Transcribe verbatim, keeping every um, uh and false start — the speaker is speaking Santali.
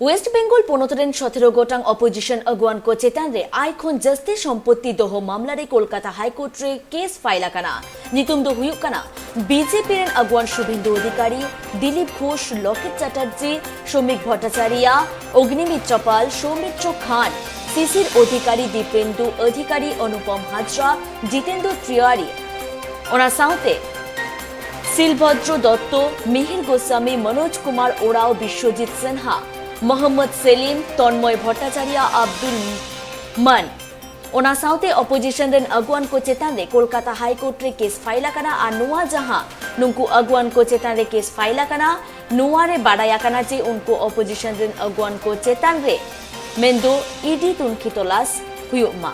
ᱳᱭᱮᱥᱴ ᱵᱮᱝᱜᱚᱞ ᱯᱚᱱᱚᱛ ᱨᱮᱱ ᱥᱚᱛᱮᱨᱚ ᱜᱚᱴᱟᱝ ᱚᱯᱳᱡᱤᱥᱚᱱ ᱟᱹᱜᱩᱣᱟᱱ ᱠᱚ ᱪᱮᱛᱟᱱ ᱨᱮ ᱟᱭ ᱠᱷᱚᱱ ᱡᱟᱹᱥᱛᱤ ᱥᱚᱢᱯᱚᱛᱛᱤ ᱫᱚᱦᱚ ᱢᱟᱢᱞᱟ ᱨᱮ ᱠᱳᱞᱠᱟᱛᱟ ᱦᱟᱭ ᱠᱳᱨᱴ ᱨᱮ ᱠᱮᱥ ᱯᱷᱟᱭᱤᱞ ᱟᱠᱟᱱᱟ᱾ ᱧᱩᱛᱩᱢ ᱫᱚ ᱦᱩᱭᱩᱜ ᱠᱟᱱᱟ ᱵᱤᱡᱮᱯᱤ ᱨᱮᱱ ᱟᱹᱜᱩᱣᱟᱱ ᱥᱩᱵᱷᱮᱱᱫᱩ ᱚᱫᱷᱤᱠᱟᱨᱤ, ᱫᱤᱞᱤᱯ ᱜᱷᱳᱥ, ᱞᱚᱠᱮᱴ ᱪᱟᱴᱟᱨᱡᱤ, ᱥᱚᱢᱤᱠ ᱵᱷᱚᱴᱴᱟᱪᱟᱨᱭᱟ, ᱚᱜᱽᱱᱤᱢᱤᱛ ᱪᱚᱯᱟᱞ, ᱥᱳᱣᱢᱤᱛᱨᱚ ᱠᱷᱟᱱ, ᱥᱤᱥᱤᱨ ᱚᱫᱷᱤᱠᱟᱨᱤ, ᱫᱤᱯᱮᱱᱫᱩ ᱚᱫᱷᱤᱠᱟᱨᱤ, ᱚᱱᱩᱯᱚᱢ ᱦᱟᱡᱽᱨᱟ, ᱡᱤᱛᱮᱱᱫᱩ ᱛᱤᱣᱟᱨᱤ, ᱚᱱᱟ ᱥᱟᱶᱛᱮ ᱥᱤᱞᱵᱷᱚᱫᱨᱚ ᱫᱚᱛᱛᱚ, ᱢᱤᱦᱤᱨ ᱜᱳᱥᱟᱢᱤ, ᱢᱚᱱᱳᱡᱽ ᱠᱩᱢᱟᱨ ᱳᱨᱟᱣ, ᱵᱤᱥᱣᱚᱡᱤᱛ ᱥᱤᱱᱦᱟ, ᱢᱚᱦᱚᱢᱢᱚᱫᱽ ᱥᱮᱞᱤᱢ, ᱛᱚᱱᱢᱚᱭ ᱵᱷᱚᱴᱴᱟᱪᱟᱨᱭᱟ, ᱟᱵᱫᱩᱞ ᱢᱟᱱ᱾ ᱚᱱᱟ ᱥᱟᱶᱛᱮ ᱚᱯᱳᱡᱤᱥᱚᱱ ᱨᱮᱱ ᱟᱹᱜᱩᱣᱟᱱ ᱠᱚ ᱪᱮᱛᱟᱱ ᱨᱮ ᱠᱳᱞᱠᱟᱛᱟ ᱦᱟᱭ ᱠᱳᱨᱴ ᱨᱮ ᱠᱮᱥ ᱯᱷᱟᱭᱤᱞ ᱟᱠᱟᱱᱟ ᱟᱨ ᱱᱚᱣᱟ ᱡᱟᱦᱟᱸ ᱱᱩᱠᱩ ᱟᱹᱜᱩᱣᱟᱱ ᱠᱚ ᱪᱮᱛᱟᱱ ᱨᱮ ᱠᱮᱥ ᱯᱷᱟᱭᱤᱞ ᱟᱠᱟᱱᱟ, ᱱᱚᱣᱟ ᱨᱮ ᱵᱟᱰᱟᱭ ᱟᱠᱟᱱᱟ ᱡᱮ ᱩᱱᱠᱩ ᱚᱯᱳᱡᱤᱥᱚᱱ ᱨᱮᱱ ᱟᱹᱜᱩᱣᱟᱱ ᱠᱚ ᱪᱮᱛᱟᱱ ᱨᱮ ᱢᱮᱱᱫᱚ ᱤᱰᱤ ᱛᱩᱱᱠᱷᱤ ᱛᱚᱞᱟᱥ ᱦᱩᱭᱩᱜ ᱢᱟ᱾